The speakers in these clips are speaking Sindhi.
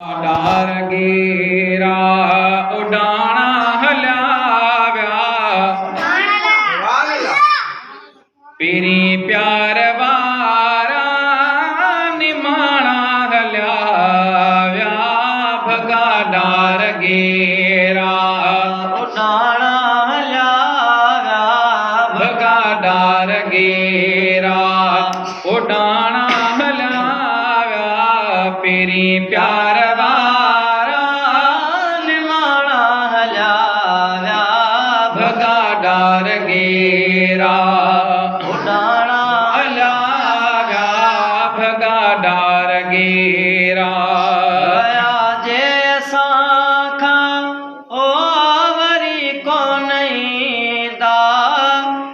ڏار گيرا اڏاڻا هليا ويا. پرين پيار وارا نماڻا هليا ويا. ڀڳا ڏار گيرا اڏاڻا هليا ويا. ڀڳا ڏار گيرا اڏاڻا هليا ويا. پرين پيار وارا نماڻا هليا ويا. ڀڳا ڏار گيرا اڏاڻا هليا ويا. ڀڳا ڏار گيرا. ويا جي اسان کان او وري ڪونه ايندا،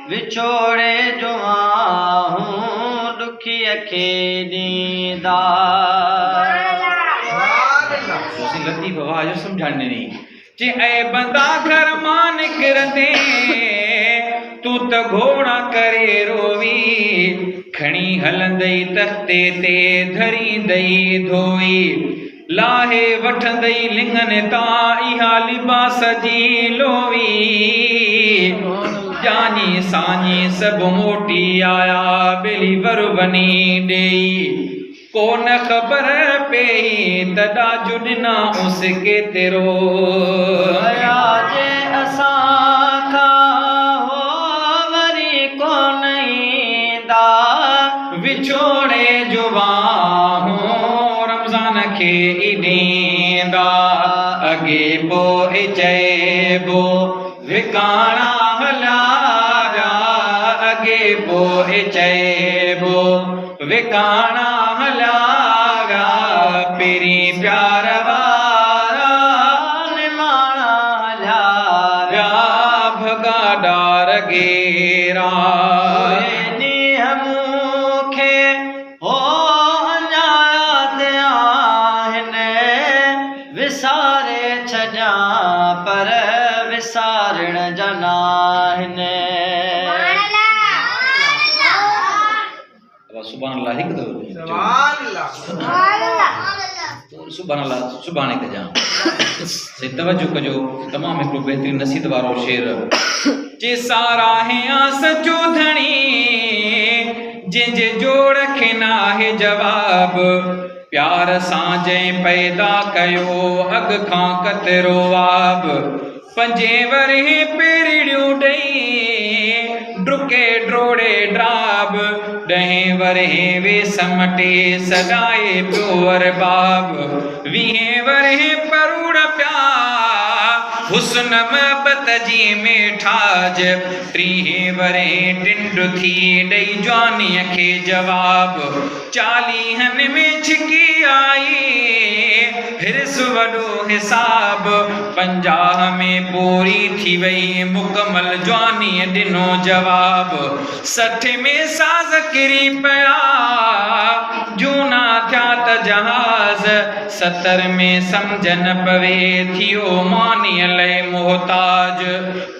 وڇوڙي جو آهون ڏکيءَ کي ڏيندا. لطيف واهه جو سمجهاڻي ڏني، چي اي بندا گهر مان نڪرندي تون ته گهوڙا ڪري روئي، کڻي هلندئي تختي تي ڌريندئي ڌوئي، لاهي وٺندئي لڱن تان اها لباس جي لوئي. ڄاڃي ساڃي سڀ موٽي آيا ٻيلي ور وڃي ڏيئي، ڪونه خبر پيئي ته ڏاج ڏنا اس ڪيترو. ويا جي اسان کان هو وري ڪونه ايندا، وڇوڙي جو واهون رمضان کي ئي ڏيندا. اڳي پوءِ چئبو وڪاڻا هليا ويا. اڳي پوءِ چئبو وڪاڻا هليا ويا. پرين پيار وارا نماڻا هليا ويا. ڀڳا ڏار گيرا. اهي ڏينهن مون کي هو اڃا ياد آهن، وساري ڇڏيان پر وسارڻ جا ناهن. سبحان الله هڪ دفعو سبحان الله سڀاڻي ڪجان. سائين توجه ڪجو، تمام هڪڙو بهترين نصيحت وارو شعر. چي ساراهيان سچو ڌڻي جنهن جي جوڙ کي ناهي جواب، پيار سان جنهن پيدا ڪيو اڳ کان ڪترو آب. پنجين ورهين پيرڙيون ڏئي ڊڪي ڊوڙي ڊراب، ڏهين ورهين ويس مٽي سڏائي پيو ارباب. ويهين ورهين پروڙ پيا حسن محبت جي ميٺاج، ٽيهين ورهين ٽنڊ ٿي ڏئي جوانيءَ کي جواب. چاليهن ۾ ڇڪي آئي حرص وڏو حساب، 50 ۾ پوري ٿي وئي مڪمل جوانيءَ ڏنو جواب. 60 ۾ ساز ڪري پيا جهونا ٿيا ته جهاز، 70 ۾ سمجهه نه پوي ٿيو مانيءَ لاءِ محتاج.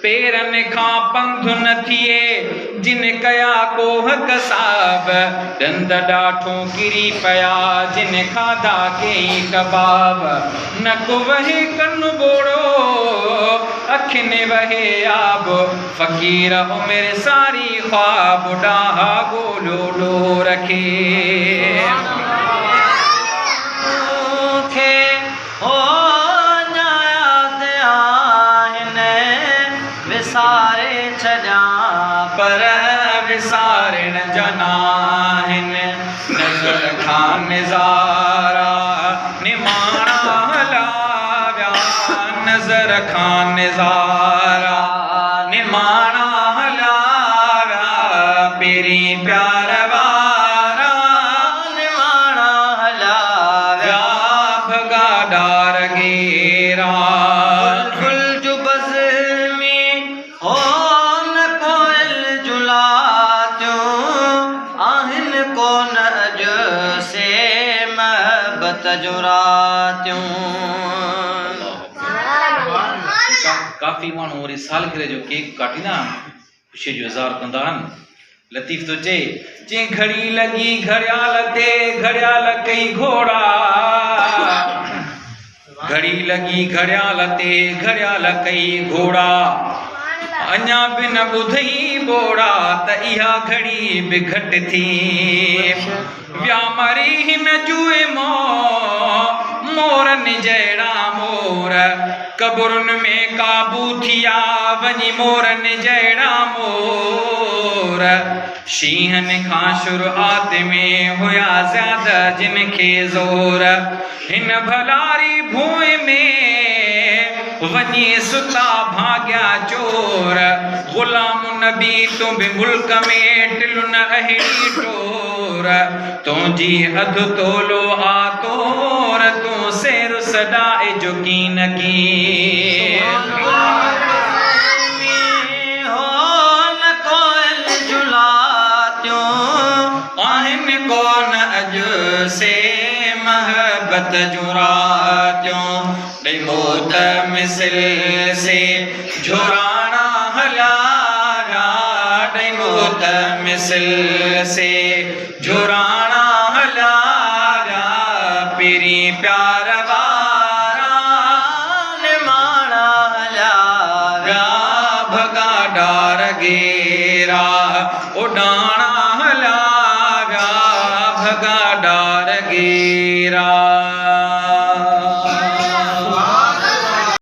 پيرن کان پنڌ نه ٿئي جن ڪيا ڪوهه ڪساب، ڏند ڏاٺون ڪري پيا جن کاڌا ڪيئي ڪباب. نڪ وهي ڪن ٻوڙو اکين وهي آب، فقير عمر ساري خواب ڏاها ڳولهيو ڏور کي. مون کي هو اڃا ياد آهن، وساري ڇڏيان پر وسارڻ جا ناهن. نظر کان نظارا نماڻا هليا ويا. نظر کان نظارا نماڻا هليا ويا. پرين پيار وارا نماڻا هليا ويا. ڀڳا ڏار گيرا. بلبل جو بزمي هو نه ڪوئل جلاتيون آهن ڪونه اڄ سي محبت جون راتيون. ڪافي ماڻهو وري سالگرهه جو ڪيڪ ڪاٽيندا آهن، خوشيءَ جو اظهار ڪندا آهن. لطيف ٿو چئي، چي گهڙي لڳي گهڙيال تي گهڙيال ڪئي گهوڙا. لڳي گهڙيال تي، گهڙيال ڪئي گهوڙا. اڃا به نه ٻڌئي ٻوڙا، ته اها گهڙي به گهٽ ٿي. ويا مري هن جوئي مون، مورن جهڙا مور. قبرن ۾ قابو ٿيا، وڃي مورن جهڙا مور. شينهن کان شروعات ۾ هيا زياده جن کي زور. هن ڀلاري ڀونء ۾ وڃي ستا ڀاڳيا چور. غلام النبي تون به ملڪ ۾ ٽل نه اهڙي ٽور. تنهنجي اڌ تولو آ تور، تون سير سڏائج ڪين ڪين. آهن ڪونه اڄ سي محبت جون راتيون، ڏئي موت مثل سي جهوراڻا هليا ويا، ڏئي موت مثل سي جهوراڻا هليا ويا، پرين پيار وارا نماڻا هليا ويا، ڀڳا ڊار گيرا اڏاڻا هليا ويا، ڀڳا ڊار گيرا.